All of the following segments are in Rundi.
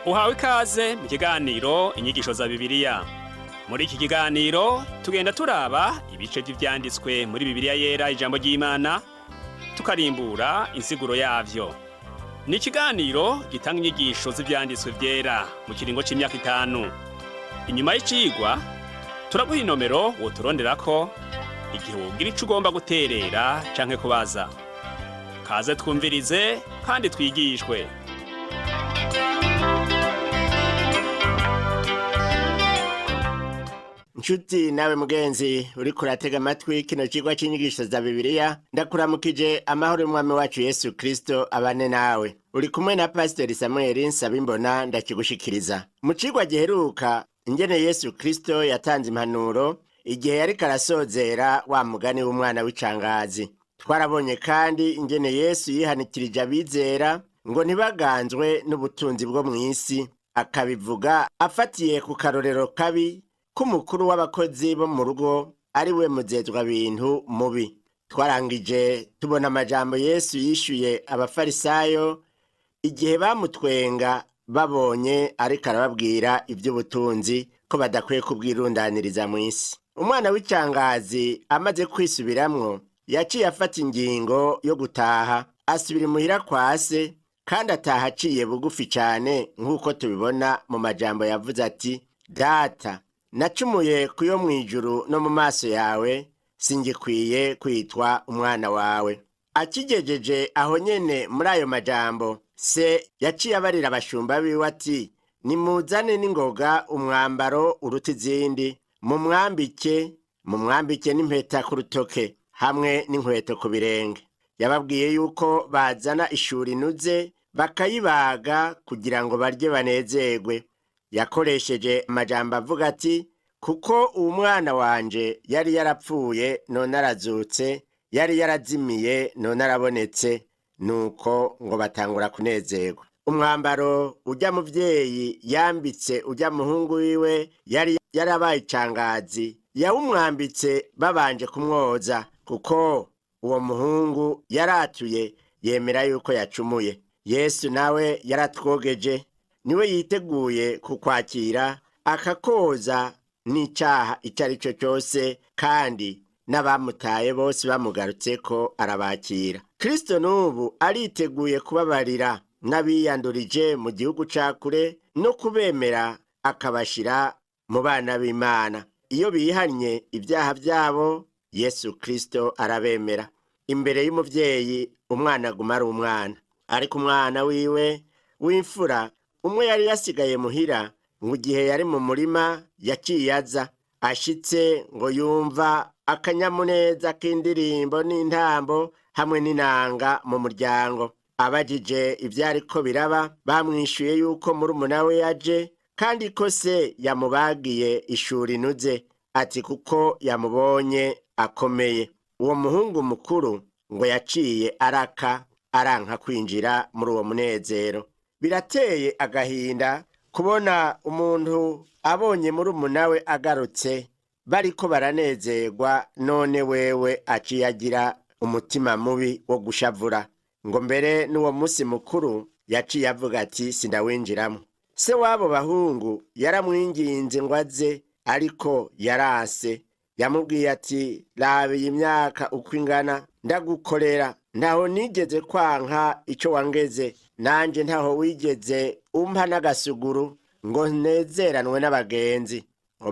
Uhawe ikaze mu kiganiro Inyigisho za Bibiliya. Muri iki kiganiro tugenda turaba ibice vy'ivyanditswe muri Bibiliya Yera, ijambo ry'Imana, tukarimbura insiguro yavyo. Ni ikiganiro gitanga inyigisho z'ivyanditswe vyera mu kiringo c'imyaka 5. Inyuma y'icigwa turaguha inomero woturonderako igihe wogira ico ugomba guterera canke kubaza. Kaze twumvirize kandi twigishwe. Nshuti nawe mugenzi uriko uratega amatwi kino cigwa c'inyigisho za Bibiliya, ndakuramukije amahoro y'umwami wacu Yesu Kristo abane nawe. Uri kumwe na Pasiteri Samuel Nsabimbona ndakigushikiriza. Mu cigwa giheruka, ingene Yesu Kristo yatanze impanuro igihe yariko arasozera wa mugani w'umwana w'icangazi. Twarabonye kandi ingene Yesu yihanikirije abizera ngo ntibaganzwe n'ubutunzi bwo mw'isi, akabivuga afatiye ku karorero kabi k'umukuru w'abakozi bo mu rugo, ari we muzezwa bintu mubi. Twarangije tubona amajambo Yesu yishuye abafarisayo igihe bamutwenga babonye ariko arababwira ivy'ubutunzi ko badakwiye kubwirundaniriza mw'isi. Umwana w'icangazi amaze kwisubiramwo yaciye afata ingingo yo gutaha, asubira imuhira kwa se, kandi ataha aciye bugufi cane, nk'uko tubibona mu majambo yavuze ati: "Data, nacumuye kuyo mw'ijuru no mu maso yawe, singikwiye kwitwa umwana wawe." Akigejeje aho nyene muri ayo majambo, se yaciye abarira abashumba biwe ati: "Nimuzane n'ingoga umwambaro uruta izindi, mumwambike, mumwambike n'impeta ku rutoke hamwe n'inkweto ku birenge." Yababwiye yuko bazana ishuri inuze bakayibaga kugira ngo barye banezerwe. Yakoresheje amajambo avuga ati: "Kuko uwo mwana wanje yari yarapfuye none arazutse, yari yarazimiye none arabonetse." Nuko ngo batangura kunezerwa. Umwambaro ujya muvyeyi yambitse ujya muhungu wiwe yari yarabaye icangazi, yawumwambitse babanje kumwoza, kuko uwo muhungu yaratuye yemera yuko yacumuye. Yesu nawe yaratwogeje, niwe yiteguye kukwakira akakoza n'icaha icyo ari cyo cyose, kandi n'abamutaye bose bamugarutseko arabakira. Kristo n'ubu ariteguye kubabarira n'abiyandurije mu gihugu ca kure no kubemera akabashira mu bana b'Imana. Iyo bihanye ibyaha byabo, Yesu Kristo arabemera. Imbere y'umuvyeyi umwana aguma ari umwana, ariko umwana wiwe w'imfura umwe yari yasigaye muhira, ngo igihe yari mu murima yaciye aza. Ashitse ngo yumva akanyamuneza k'indirimbo n'intambo hamwe n'inanga mu muryango. Abajije ivyariko biraba, bamwishuye yuko murumuna we yaje, kandi ko se yamubagiye ishuri inuze, ati kuko yamubonye akomeye. Uwo muhungu mukuru ngo yaciye araka, aranka kwinjira muri uwo munezero. Birateye agahinda kubona umuntu abonye murumuna we agarutse bariko baranezerwa, none wewe aciye agira umutima mubi wo gushavura, ngo mbere n'uwo musi mukuru yaciye avuga ati: "Sindawinjiramo." Se w'abo bahungu yaramwinginze ngo aze, ariko yaranse. Yamubwiye ati: "Raba iyi myaka uko ingana ndagukorera, ntaho nigeze kwanka ico wangeze, nanje ntaho wigeze umpa n'agasuguru ngo nezeranwe n'abagenzi.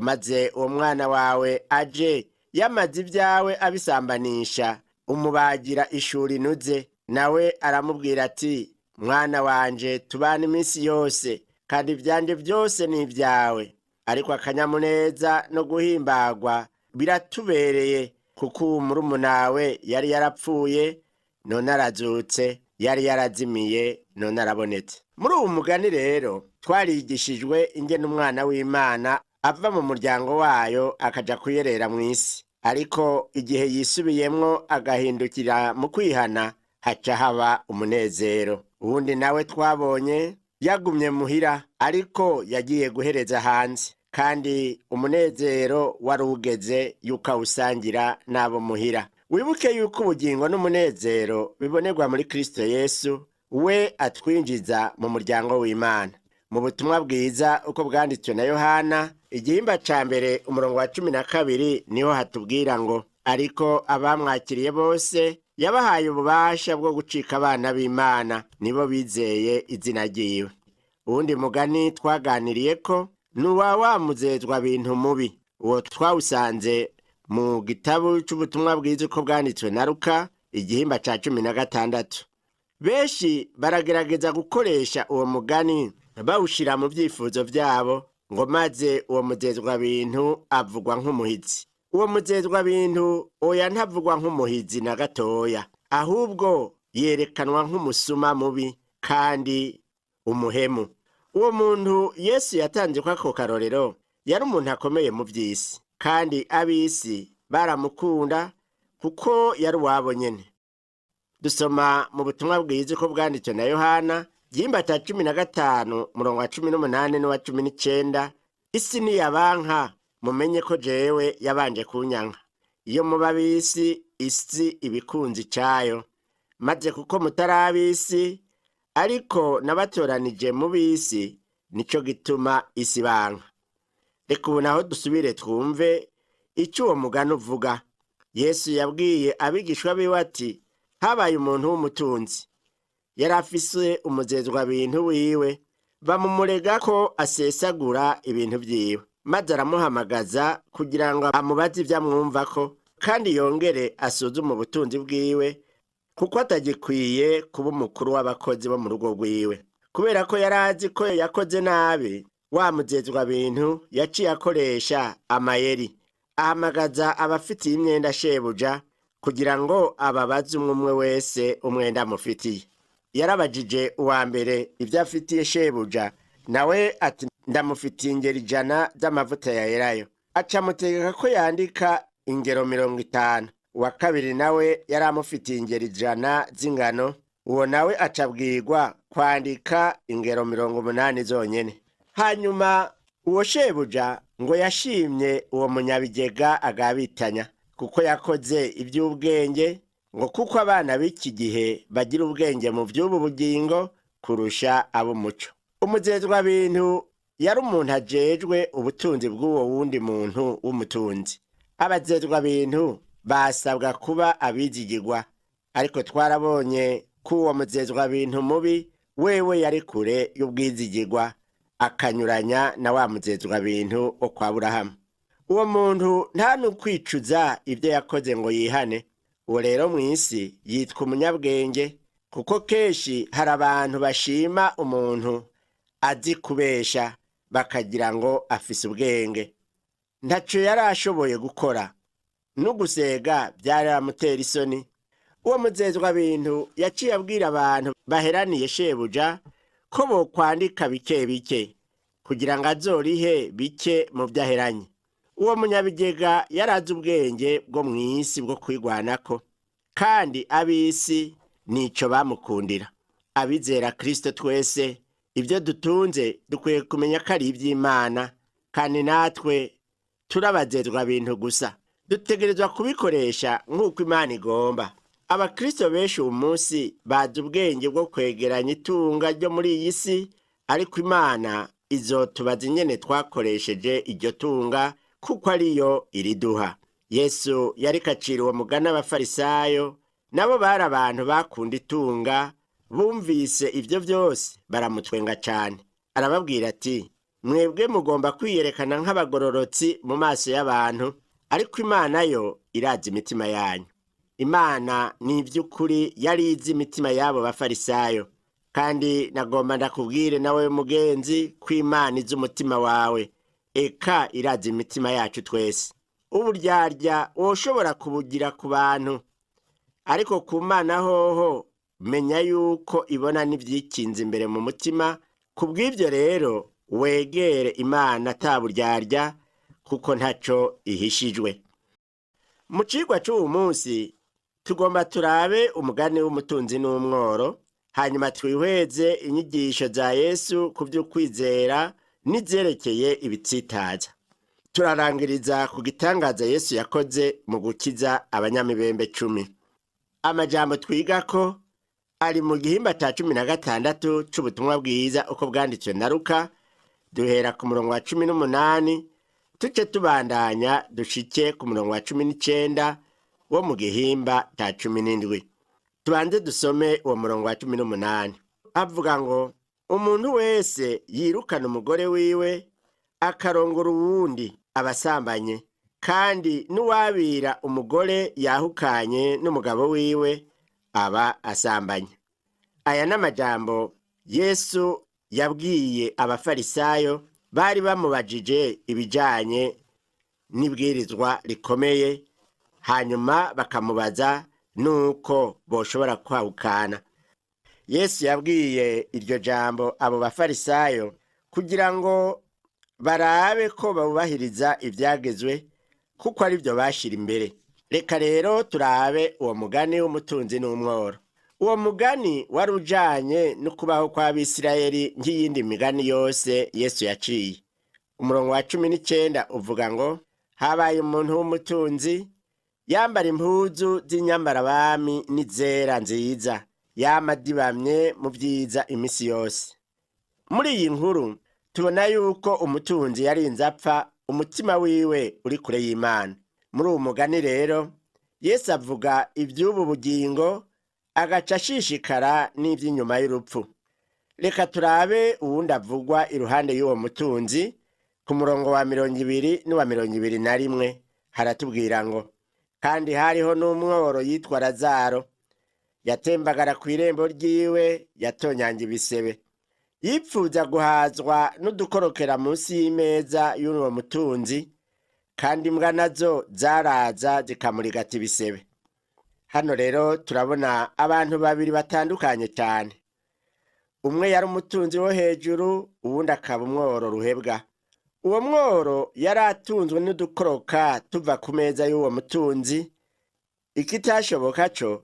Maze uwo mwana wawe aje yamaze ibyawe abisambanisha, umubagira ishuri inuze." Nawe aramubwira ati: "Mwana wanje, tubana iminsi yose, kandi ivyanje byose ni ibyawe. Ariko akanyamuneza no guhimbagwa biratubereye, kuko uwo murumunawe yari yarapfuye none arazutse, yari yarazimiye none arabonetse." Muri uwo mugani rero twarigishijwe ingene umwana w'Imana ava mu muryango wayo akaja kuyerera mw'isi, ariko igihe yisubiyemwo agahindukira mu kwihana, haca haba umunezero. Uwundi nawe twabonye yagumye muhira, ariko yagiye guhereza hanze, kandi umunezero wari ugeze yuko awusangira n'abo muhira. Wibuke yuko ubugingo n'umunezero bibonerwa muri Kristo Yesu, we atwinjiza mu muryango w'Imana. Mu butumwa bwiza uko bwanditswe na Yohana, igihimba ca mbere umurongo wa 12, niho hatubwira ngo: "Ariko abamwakiriye bose yabahaye ububasha bwo gucika abana b'Imana, nibo bizeye izina ryiwe." Uwundi mugani twaganiriye ko ni uwa wa muzezwa bintu mubi. Uwo twawusanze mu gitabo c'ubutumwa bwiza uko bwanditswe na Luka, igihimba ca 16. Benshi baragerageza gukoresha uwo mugani bawushira mu vyifuzo vyabo, ngo maze uwo muzezwa bintu avugwa nk'umuhizi. Uwo muzezwa bintu oya, ntavugwa nk'umuhizi na gatoya, ahubwo yerekanwa nk'umusuma mubi kandi umuhemu. Uwo muntu Yesu yatanze ko ako karorero yari umuntu akomeye mu vy'isi, kandi ab'isi baramukunda kuko yari uwabo nyene. Dusoma mu butumwa bwiza uko bwanditswe na Yohana, igihimba ca 15, murongo wa 18 n'uwa 19: "Isi niyabanka, mumenye ko jewe yabanje kunyanka. Iyo muba ab'isi, isi ibikunzi icayo. Maze kuko mutari ab'isi, ariko nabatoranije mu b'isi, nico gituma isi banka." Reka ubu naho dusubire twumve ico uwo mugani uvuga. Yesu yabwiye abigishwa biwe ati: "Habaye umuntu w'umutunzi, yari afise umuzezwa bintu wiwe, bamumurega ko asesagura ibintu vyiwe. Maze aramuhamagaza kugira ngo amubaze ivyo amwumvako, kandi yongere asuzume ubutunzi bwiwe, kuko atagikwiye kuba umukuru w'abakozi bo mu rugo rwiwe. Kubera ko yari azi ko yakoze nabi, wa muzezwa bintu yaciye akoresha amayeri, ahamagaza abafitiye imyenda shebuja kugira ngo ababaze umwe umwe wese umwenda amufitiye. Yarabajije uwa mbere ibyo afitiye shebuja, nawe ati: 'Ndamufitiye ingero 100 z'amavuta ya elayo.' Aca amutegeka ko yandika ingero 50. Uwa kabiri nawe yari amufitiye ingero 100 z'ingano, uwo nawe acabwirwa kwandika ingero 80 zonyene. Hanyuma uwo shebuja ngo yashimye uwo munyabigega agabitanya kuko yakoze iby'ubwenge, ngo kuko abana b'iki gihe bagira ubwenge mu by'ubu bugingo kurusha ab'umuco." Umuzezwa bintu yari umuntu ajejwe ubutunzi bw'uwo wundi muntu w'umutunzi. Abazezwa bintu basabwa kuba abizigirwa, ariko twarabonye ko uwo muzezwa bintu mubi wewe yari kure y'ubwizigirwa, akanyuranya na wa muzezwa bintu wo kwa Burahamu. Uwo muntu nta n'ukwicuza ibyo yakoze ngo yihane. Uwo rero mu isi yitwa umunyabwenge, kuko kenshi hari abantu bashima umuntu azi kubesha, bakagira ngo afise ubwenge. Ntaco yari ashoboye gukora, n'ugusega byaramutera isoni. Uwo muzezwa bintu yaciye abwira abantu baheraniye shebuja ko bokwandika bike bike kugira ngo azorihe bike mu byo aheranye. Uwo munyabigega yari azi ubwenge bwo mu isi bwo kwigwanako, kandi ab'isi nico bamukundira. Abizera Kristo twese, ibyo dutunze dukwiye kumenya ko ari iby'Imana, kandi natwe turabazezwa bintu gusa, dutegerezwa kubikoresha nk'uko Imana igomba. Abakristo benshi uyu munsi bazi ubwenge bwo kwegeranya itunga ryo muri iyi si, ariko Imana izotubaza ingene twakoresheje iryo tunga, kuko ariyo iriduha. Yesu yariko acira uwo mugani abafarisayo, nabo bari abantu bakunda itunga. Bumvise ibyo byose baramutwenga cyane. Arababwira ati: "Mwebwe mugomba kwiyerekana nk'abagororotsi mu maso y'abantu, ariko Imana yo irazi imitima yanyu." Imana ni iby'ukuri yari izi imitima y'abo bafarisayo, kandi nagomba ndakubwire nawe mugenzi ko Imana izi umutima wawe, eka irazi imitima yacu twese. Uburyarya woshobora kubugira ku bantu, ariko ku Mana hoho menya yuko ibona n'ibyikinze imbere mu mutima. Ku bw'ibyo rero wegere Imana ataburyarya, kuko ntaco ihishijwe. Mu cigwa c'uwu munsi tugomba turabe umugani w'umutunzi n'umworo, hanyuma twihweze inyigisho za Yesu ku vy'ukwizera n'izerekeye ibitsitaza. Turarangiriza ku gitangaza Yesu yakoze mu gukiza abanyamibembe 10. Amajambo twigako: Ari mu gihimba ca 16 c'ubutumwa bwiza uko bwanditswe na Luka. Duhera ku murongo wa 18, tuce tubandanya dushike ku murongo wa 19 wo mu gihimba ca 17. Tubanze dusome uwo murongo wa 18. Avuga ngo: "Umuntu wese yirukana umugore wiwe akarongora uwundi aba asambanye, kandi n'uwabira umugore yahukanye n'umugabo wiwe aba asambanye." Aya n'amajambo Yesu yabwiye abafarisayo bari bamubajije ibijanye n'ibwirizwa rikomeye, hanyuma bakamubaza nuko boshobora kwahukana. Yesu yabwiye iryo jambo abo bafarisayo kugira ngo barabe ko bubahiriza ivyagezwe, kuko ari byo bashira imbere. Reka rero turabe uwo mugani w'umutunzi n'umworo. Uwo mugani wari ujanye no kubaho kw'Abisirayeli nk'iyindi migani yose Yesu yaciye. Umurongo wa 19 uvuga ngo: "Habaye umuntu w'umutunzi yambara impuzu z'inyambarabami n'izera nziza, yama adibamye mu vyiza imisi yose." Muri iyi nkuru tubona yuko umutunzi yarinze apfa umutima wiwe uri kure y'Imana. Muri uwo mugani rero Yesu avuga ivy'ubu bugingo, agaca ashishikara n'ivy'inyuma y'urupfu. Reka turabe uwundi avugwa iruhande y'uwo mutunzi ku murongo wa 20 n'uwa 21. Haratubwira ngo: "Kandi hariho n'umworo yitwa Lazaro, yatembagara kw'irembo ryiwe, yatonyanga ibisebe, yipfuza guhazwa n'udukorokera munsi y'imeza y'uwo mutunzi, kandi imbwa nazo zaraza zikamurigata ibisebe." Hano rero turabona abantu babiri batandukanye cyane. Umwe yari umutunzi wo hejuru, uwundi akaba umworo ruhebwa. Uwo mworo yari atunzwe n'udukoroka tuva ku meza y'uwo mutunzi. Ikitashoboka co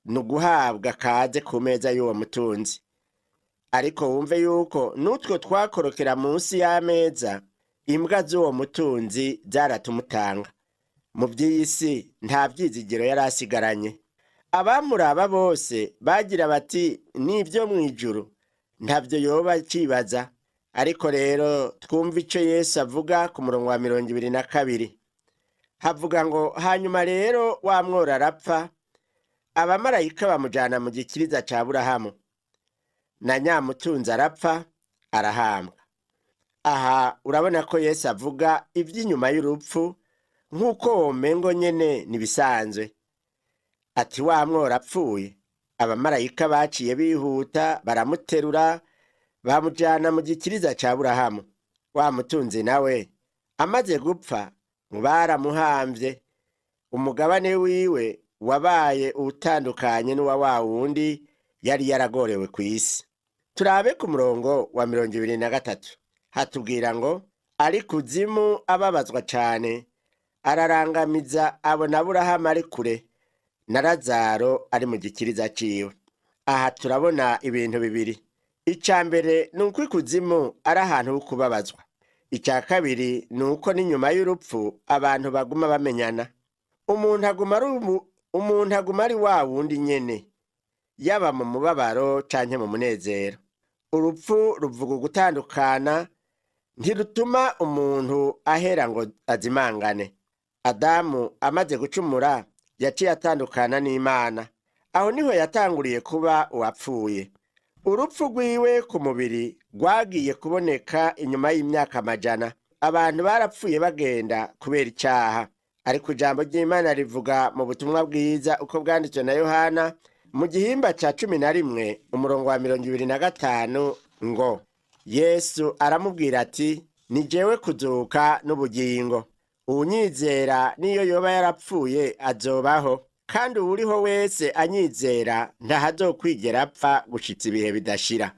ni uguhabwa kaze ku meza y'uwo mutunzi. Ariko wumve yuko n'utwo twakorokera munsi y'ameza, imbwa z'uwo mutunzi zaratumutanga. Mu by'iyi si nta byizigiro yari asigaranye. Abamuraba bose bagira bati: "N'ibyo mu ijuru ntabyo yoba akibaza." Ariko rero twumva ico Yesu avuga ku murongo wa 22. Havuga ngo: "Hanyuma rero wa mworo arapfa, abamarayika bamujana mu gikiriza ca Aburahamu, na nyamutunzi arapfa arahambwa." Aha urabona ko Yesu avuga ivy'inyuma y'urupfu nk'uko womengo nyene nibisanzwe. Ati: "Wa mworo apfuye, abamarayika baciye bihuta baramuterura bamujana mu gikiriza ca Aburahamu. Wa mutunzi nawe amaze gupfa baramuhamvye, umugabane wiwe wabaye utandukanye n'uwa wa wundi yari yaragorewe ku isi." Turabe ku murongo wa 23. Hatubwira ngo: "Ari kuzimu ababazwa cane, ararangamiza abona Aburahamu ari kure na Lazaro ari mu gikiriza ciwe." Aha turabona ibintu bibiri. Ica mbere ni uko ikuzimu ari ahantu ho kubabazwa. Ica kabiri ni uko n'inyuma y'urupfu abantu baguma bamenyana. Umuntu aguma ari wa wundi nyene, yaba mu mubabaro canke mu munezero. Urupfu ruvuga ugutandukana, ntirutuma umuntu ahera ngo azimangane. Adamu amaze gucumura yaciye atandukana n'Imana. Aho niho yatanguriye kuba uwapfuye. Urupfu rwiwe ku mubiri rwagiye kuboneka inyuma y'imyaka amajana. Abantu barapfuye bagenda kubera icaha. Ariko ijambo ry'Imana rivuga mu butumwa bwiza uko bwanditswe na Yohana mu gihimba ca 11 umurongo wa 25 ngo: "Yesu aramubwira ati: 'Ni jewe kuzuka n'ubugingo. Uwunyizera niyo yoba yarapfuye azobaho, kandi uwuriho wese anyizera ntahazokwigera apfa gushitsa ibihe bidashira.'"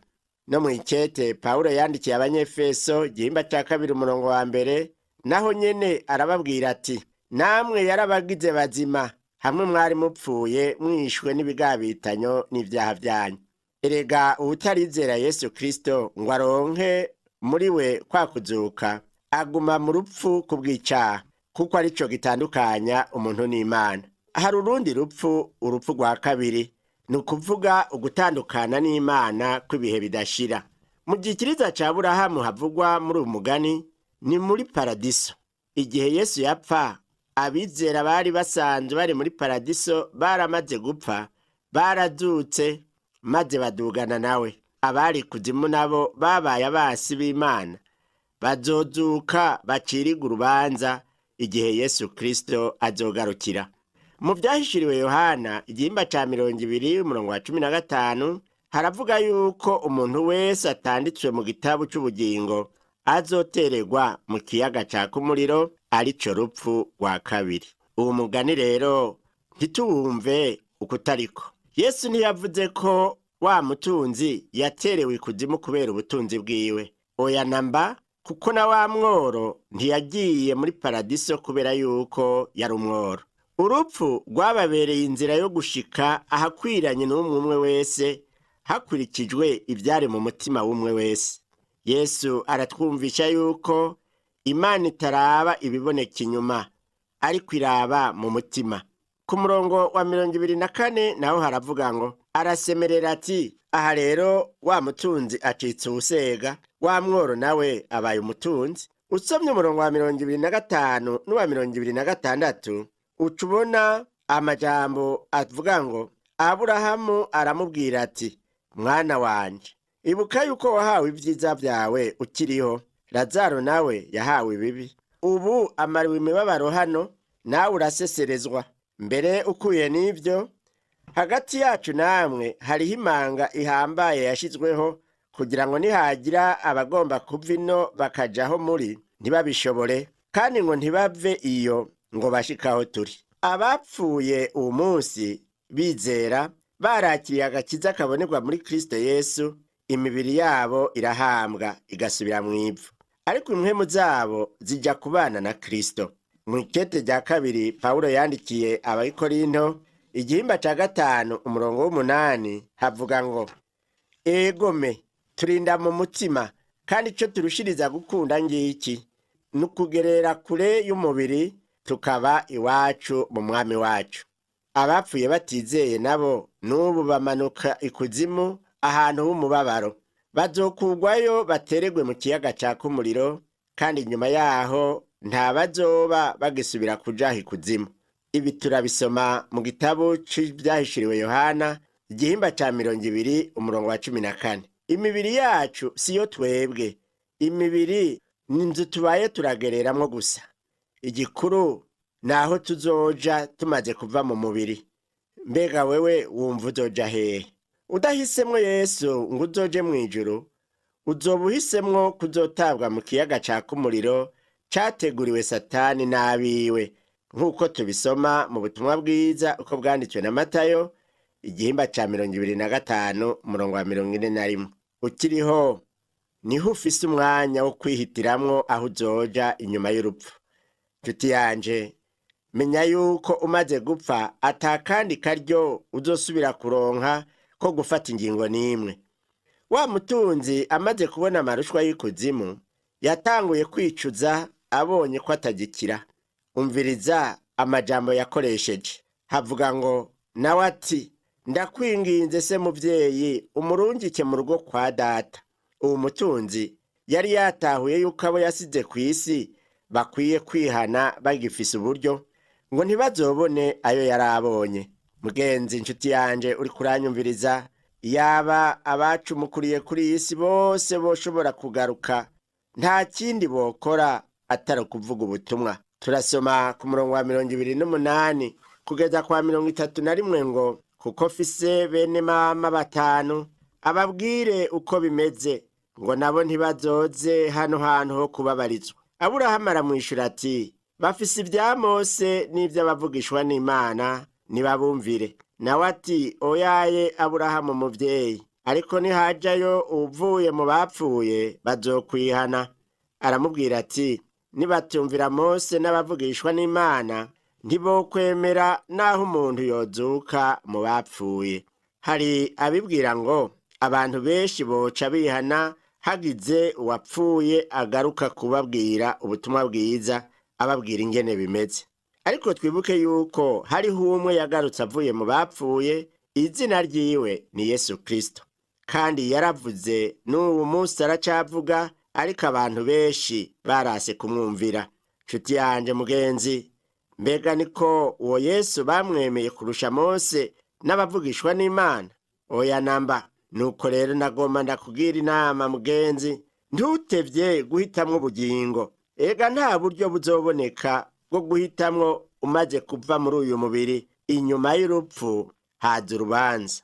No mw'ikete Pawulo yandikiye Abanyefeso igihimba ca 2 umurongo wa 1, naho nyene arababwira ati: "Namwe yarabagize bazima hamwe mwari mupfuye mwishwe n'ibigabitanyo n'ivyaha vyanyu." Erega uwutarizera Yesu Kristo ngo aronke muri we kwa kuzuka, aguma mu rupfu kubw'icaha, kuko arico gitandukanya umuntu n'Imana. Hari urundi rupfu, urupfu rwa kabiri. Ni ukuvuga ugutandukana n'Imana kw'ibihe bidashira. Mu gikiriza ca Burahamu havugwa muri uyu mugani ni muri paradiso. Igihe Yesu yapfa, abizera bari basanzwe bari muri paradiso baramaze gupfa, barazutse maze badugana nawe. Abari kuzimu nabo babaye abasi b'Imana, bazozuka bacirigwe urubanza igihe Yesu Kristo azogarukira. Mu vyahishuriwe Yohana igihimba ca 20 umurongo wa 15 haravuga yuko umuntu wese atanditswe mu gitabo c'ubugingo azotererwa mu kiyaga caka umuriro, arico rupfu rwa kabiri. Uwo mugani rero ntituwumve ukutariko. Yesu ntiyavuze ko wa mutunzi yaterewe ikuzimu kubera ubutunzi bwiwe. Oya namba, kuko na wa mworo ntiyagiye muri paradiso kubera yuko yari umworo. Urupfu rwababereye inzira yo gushika ahakwiranye n'umwe umwe wese, hakurikijwe ivyari mu mutima w'umwe wese. Yesu aratwumvisha yuko Imana itaraba ibiboneka inyuma, ariko iraba mu mutima. Ku murongo wa 24 naho haravuga ngo arasemerera ati: aha rero wa mutunzi acitse uwusega, wa mworo nawe abaye umutunzi. Usomye umurongo wa 25 n'uwa 26 uca ubona amajambo avuga ngo Aburahamu aramubwira ati: mwana wanje, ibuka yuko wahawe ibyiza byawe ukiriho, Lazaro nawe yahawe ibibi. Ubu amariwe imibabaro hano, nawe uraseserezwa. Mbere ukuye n'ibyo, hagati yacu namwe hariho imanga ihambaye yashyizweho kugira ngo nihagira abagomba kuva ino bakaja aho muri ntibabishobore, kandi ngo ntibave iyo ngo bashike aho turi. Abapfuye uwo munsi bizera barakiriye agakiza kabonerwa muri Kristo Yesu, imibiri yabo irahambwa igasubira mu ivu, ariko impwemu zabo zijya kubana na Kristo. Mu ikete rya kabiri Pawulo yandikiye Abikorinto igihimba ca 5 umurongo w'8 havuga ngo: egome turinda mu mutima, kandi ico turushiriza gukunda ngiki ni ukugerera kure y'umubiri tukaba iwacu mu mwami wacu. Abapfuye batizeye nabo n'ubu bamanuka ikuzimu ahantu h'umubabaro, bazokugwayo bateregwe mu kiyaga caka umuriro, kandi inyuma yaho nta bazoba bagisubira kujaha ikuzimu. Ibi turabisoma mu gitabo c'ivyahishuriwe Yohana igihimba ca 20 umurongo wa 14. Imibiri yacu siyo twebwe, imibiri ni inzu tubaye turagereramwo gusa. Igikuru naho tuzoja tumaze kuva mu mubiri. Mbega wewe wumva uzoja hehe? Udahisemwo Yesu ngo uzoje mw'ijuru, uzoba uhisemwo kuzotabwa mu kiyaga caka umuriro categuriwe Satani n'abiwe, nk'uko tubisoma mu butumwa bwiza uko bwanditswe na Matayo igihimba ca 25 umurongo wa 41. Ukiriho niho ufise umwanya wo kwihitiramwo aho uzoja inyuma y'urupfu. Nshuti yanje, menya yuko umaze gupfa ata kandi karyo uzosubira kuronka ko gufata ingingo n'imwe. Wa mutunzi amaze kubona amarushwa y'ikuzimu, yatanguye kwicuza abonye ko atagikira. Umviriza amajambo yakoresheje. Havuga ngo nawe ati: ndakwinginze se muvyeyi, umurungike mu rugo kwa data. Uwo mutunzi yari yatahuye yuko abo yasize ku isi bakwiye kwihana bagifise uburyo, ngo ntibazobone ayo yari abonye. Mugenzi nshuti yanje uri kuranyumviriza, yaba abacumukuriye kuri iyi si bose boshobora kugaruka, nta kindi bokora atari ukuvuga ubutumwa. Turasoma ku murongo wa 28 kugeza kwa 31 ngo: kuko fise bene mama 5, ababwire uko bimeze, ngo nabo ntibazoze hano hantu ho kubabarizwa. Aburahamu aramwishura ati: bafise ibya Mose n'ivy'abavugishwa n'Imana, nibabumvire. Nawe ati: oyaye Aburahamu muvyeyi, ariko nihajayo uvuye mu bapfuye bazokwihana. Aramubwira ati: nibatumvira Mose n'abavugishwa n'Imana, ntibokwemera naho umuntu yozuka mu bapfuye. Hari abibwira ngo abantu benshi boca bihana hagize uwapfuye agaruka kubabwira ubutumwa bwiza, ababwira ingene bimeze. Ariko twibuke yuko hariho umwe yagarutse avuye mu bapfuye, Izina ryiwe ni Yesu Kristo, kandi yaravuze n'ubu munsi aracavuga, ariko abantu benshi barase kumwumvira. Nshuti yanje mugenzi, mbega niko uwo Yesu bamwemeye kurusha Mose n'abavugishwa n'Imana? Oya namba. Nuko rero nagomba ndakubwira inama mugenzi, ntutevye guhitamwo ubugingo. Ega nta buryo buzoboneka bwo guhitamwo umaze kuva muri uyu mubiri. Inyuma y'urupfu haza urubanza.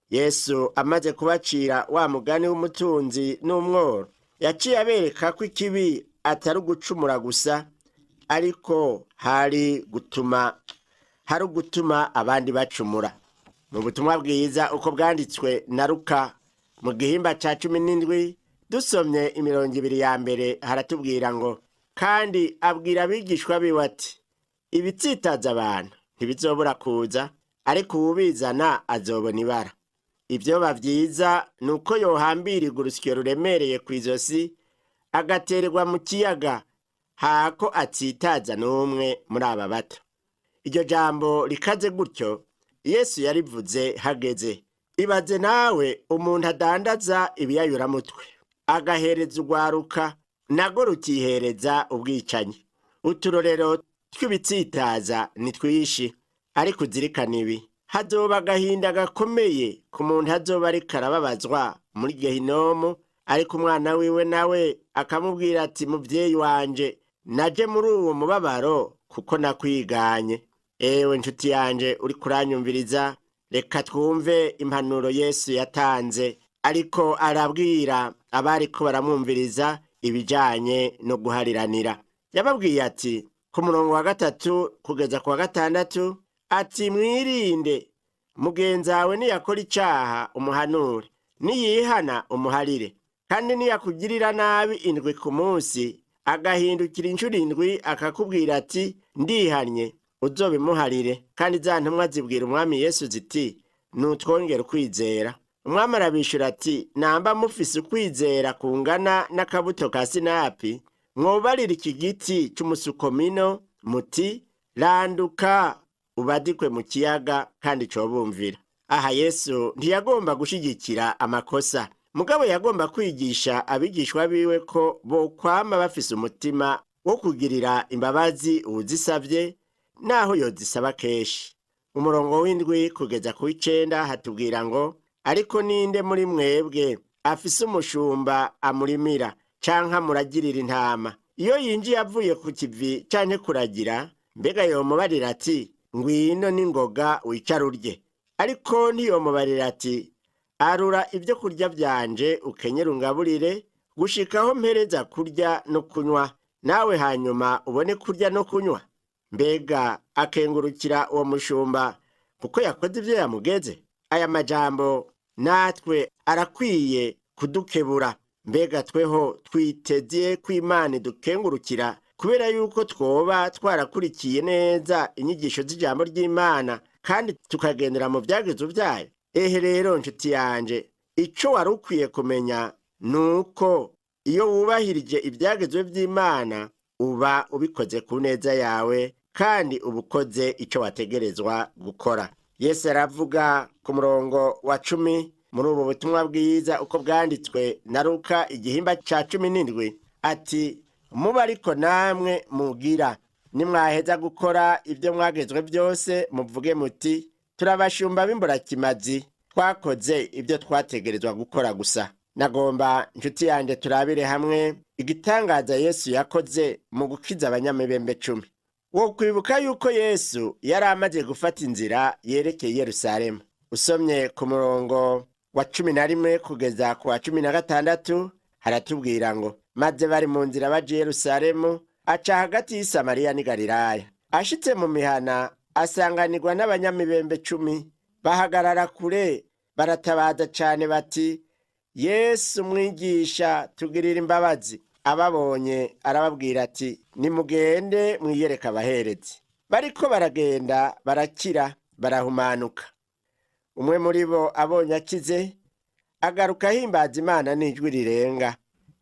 Yesu amaze kubacira wa mugani w'umutunzi n'umworo, yaciye abereka ko ikibi atari ugucumura gusa, ariko hari ugutuma abandi bacumura. Mu butumwa bwiza uko bwanditswe na Luka mu gihimba ca 17, dusomye imirongo 2 ya mbere, haratubwira ngo: "Kandi abwira abigishwa biwe ati: Ibitsitaza abantu ntibizobura kuza, ariko uwubizana azobona ibara. Ibyoba vyiza ni uko yohambirirwa urusyo ruremereye ku izosi agatererwa mu kiyaga, hako atsitaza n'umwe muri aba bato." Iryo jambo rikaze gutyo Yesu yarivuze hageze. Ibaze nawe umuntu adandaza ibiyayuramutwe agahereza urwaruka, nago rukihereza ubwicanyi. Uturorero tw'ibitsitaza ni twinshi, ariko uzirikana ibi: hazoba agahinda gakomeye ku muntu azoba ariko arababazwa muri Gehinomu, ariko umwana wiwe nawe akamubwira ati: "Muvyeyi wanje, naje muri uwo mubabaro kuko nakwiganye." Ewe nshuti yanje uri kuranyumviriza, reka twumve impanuro Yesu yatanze ariko arabwira abariko baramwumviriza ibijanye no guhariranira. Yababwiye ati ku murongo wa 3 kugeza ku wa 6 ati: "Mwirinde. Mugenzi wawe niyakora icaha umuhanure, niyihana umuharire. Kandi niyakugirira nabi indwi ku munsi, agahindukira inshuro indwi akakubwira ati: 'Ndihannye,' uzobimuharire." Kandi za ntumwa zibwira Umwami Yesu ziti: "Nutwongere ukwizera." Umwami arabishura ati: "Namba mufise ukwizera kungana n'akabuto ka sinapi, mwobarira iki giti c'umusukomino muti: 'Randuka ubadikwe mu kiyaga,' kandi cobumvira." Aha Yesu ntiyagomba gushigikira amakosa, mugabo yagomba kwigisha abigishwa biwe ko bokwama bafise umutima wo kugirira imbabazi uwuzisavye, naho yozisaba kenshi. Umurongo w'7 kugeza ku w'9 hatubwira ngo: "Ariko ninde muri mwebwe afise umushumba amurimira canke amuragirira intama, iyo yinjiye avuye ku kivi canke kuragira, mbega yomubarira ati: 'Ngwino n'ingoga wicare urye'? Ariko ntiyomubarira ati: 'Arura ibyo kurya vyanje, ukenyere ungaburire, gushikaho mpereza kurya no kunywa, nawe hanyuma ubone kurya no kunywa'? Mbega akengurukira uwo mushumba kuko yakoze ivyo yamugeze?" Aya majambo natwe arakwiye kudukebura. Mbega tweho twiteze ko Imana idukengurukira kubera yuko twoba twarakurikiye neza inyigisho z'ijambo ry'Imana kandi tukagendera mu vyagezo vyayo? Ehe rero nshuti yanje, ico wari ukwiye kumenya ni uko iyo wubahirije ivyagezwe vy'Imana uba ubikoze ku neza yawe, kandi uba ukoze ico wategerezwa gukora. Yesu aravuga ku murongo wa 10 muri ubu butumwa bwiza uko bwanditswe na Luka igihimba ca 17 ati: "Muba ariko namwe mugira, nimwaheza gukora ibyo mwagezwe byose, muvuge muti: 'Turabashumba b'imburakimazi, twakoze ibyo twategerezwa gukora gusa.'" Nagomba nshuti yanjye turabire hamwe igitangaza Yesu yakoze mu gukiza abanyamibembe 10. Wo kwibuka yuko Yesu yari amaze gufata inzira yerekeye Yerusalemu. Usomye ku murongo wa 11 kugeza ku wa 16 haratubwira ngo: "Maze bari mu nzira baja i Yerusalemu, aca hagati y'i Samariya n'i Galilaya. Ashitse mu mihana, asanganirwa n'abanyamibembe 10, bahagarara kure, baratabaza cane bati: 'Yesu mwigisha, tugirira imbabazi.' Ababonye arababwira ati: 'Nimugende mwiyereke abaherezi.' Bariko baragenda, barakira, barahumanuka. Umwe muri bo abonye akize, agaruka ahimbaza Imana n'ijwi rirenga,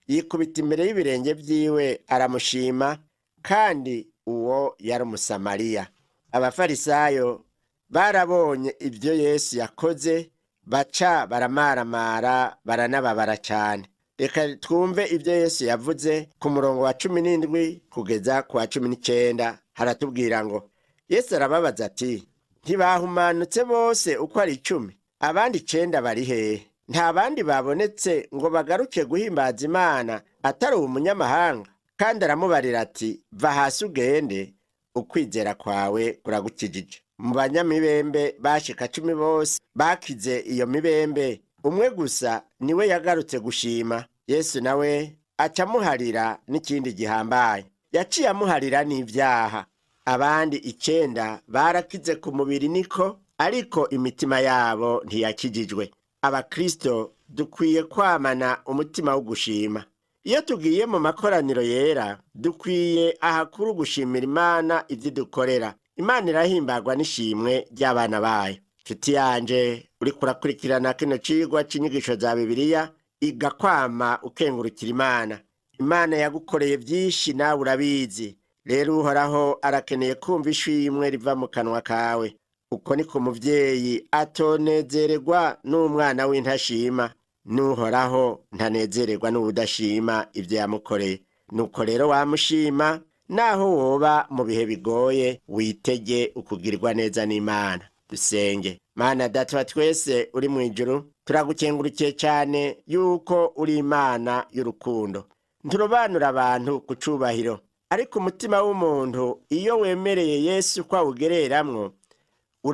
yikubita imbere y'ibirenge vyiwe aramushima, kandi uwo yari Umusamariya. Abafarisayo Barabonye ibyo Yesu yakoze, baca baramaramara, baranababara cyane. Reka twumve ibyo Yesu yavuze ku murongo wa 17 kugeza ku wa 19. Haratubwira ngo: Yesu arababaza ati: "Ntibahumanutse bose uko ari 10? Abandi 9 bari hehe? Nta bandi babonetse ngo bagaruke guhimbaza Imana atari uwo munyamahanga?" Kandi aramubarira ati: "Va hasi ugende, ukwizera kwawe kuragukijije." Mu banyamibembe bashika 10 bose bakize iyo mibembe, umwe gusa niwe yagarutse gushima. Yesu nawe aca amuharira n'ikindi gihambaye, yaciye amuharira n'ibyaha. Abandi 9 barakize ku mubiri niko, ariko imitima yabo ntiyakijijwe. Abakristo dukwiye kwamana umutima wo gushima. Iyo tugiye mu makoraniro yera, dukwiye ahakuru gushimira Imana ibyo idukorera. Imana irahimbagwa n'ishimwe ry'abana bayo. Nshuti yanje uriko urakurikirana kino cigwa c'inyigisho za Bibiliya, igakwama ukengurukira Imana. Imana yagukoreye byinshi, nawe urabizi. Rero Uhoraho arakeneye kumva ishimwe riva mu kanwa kawe. Uko niko umuvyeyi atonezererwa n'umwana w'intashima, n'Uhoraho ntanezererwa n'uwudashima ibyo yamukoreye. Nuko rero wamushima, naho woba mu bihe bigoye, witege ukugirwa neza n'Imana. Dusenge. Mana Data wa twese uri mu ijuru, turagukengurukiye cyane yuko uri Imana y'urukundo. Nturobanura abantu ku cubahiro, ariko umutima w'umuntu iyo wemereye Yesu ko awugereramwo,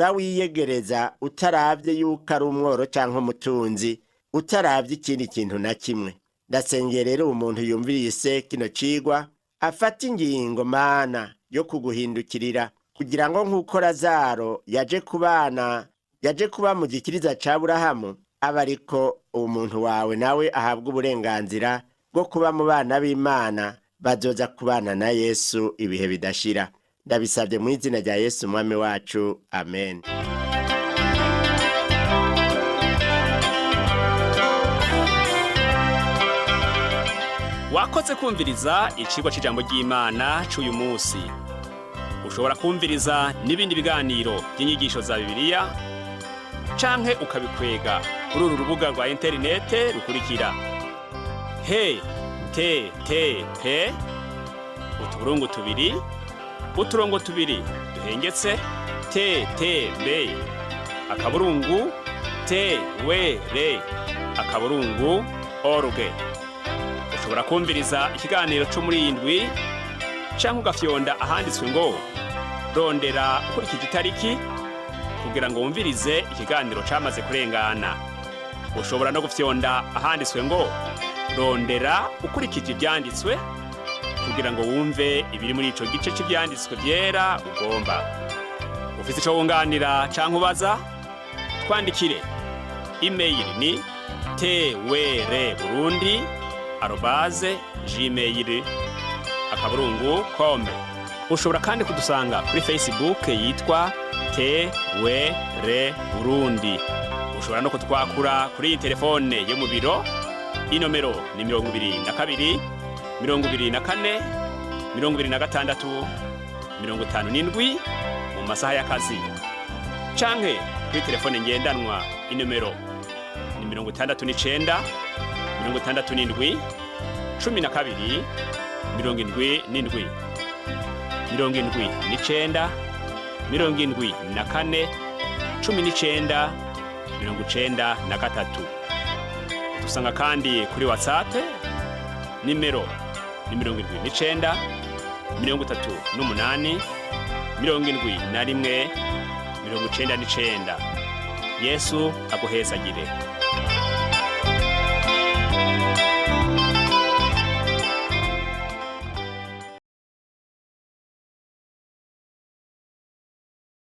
urawiyegereza utaravye yuko ari umworo canke umutunzi, utaravye ikindi kintu na kimwe. Ndasengeye rero umuntu yumvise kino cigwa afata ingingo, Mana, yo kuguhindukirira, kugira ngo nk'uko Lazaro yaje kubana, yaje kuba mu gikiriza ca Burahamu, aba ariko umuntu wawe nawe ahabwa uburenganzira bwo kuba mu bana b'Imana bazoza kubana na Yesu ibihe bidashira. Ndabisabye mu izina rya Yesu Umwami wacu, amen. Wakoze kumviriza icigwa c'ijambo ry'Imana c'uyu munsi. Ushobora kumviriza n'ibindi biganiro by'inyigisho za Bibiliya canke ukabikwega kuri uru rubuga rwa interinete rukurikira: he t t p utuburungu tubiri uturongo tubiri duhengetse t t b akaburungu t w r akaburungu org. Ushobora kumviriza ikiganiro cyo muri iyi ndwi canke ugafyonda ahanditswe ngo "rondera ukurikije itariki" kugira ngo wumvirize ikiganiro camaze kurengana. Ushobora no gufyonda ahanditswe ngo "rondera ukurikije ivyanditswe" kugira ngo wumve ibiri muri ico gice c'ivyanditswe vyera ugomba. Ufise ico wunganira canke ubaza, twandikire. Imeyili ni twrburundi@gmail.com. Ushobora kandi kudusanga kuri Facebook yitwa TWR Burundi. Ushobora no kutwakura kuri iyi telefone yo mu biro. Inomero ni 22 24 26 57 mu masaha y'akazi, canke kuri telefone ngendanwa, inomero ni 69 67 12 77, 79 74 19 93. Dusanga kandi kuri WhatsApp, nimero ni 79 38 71 99. Yesu aguhezagire.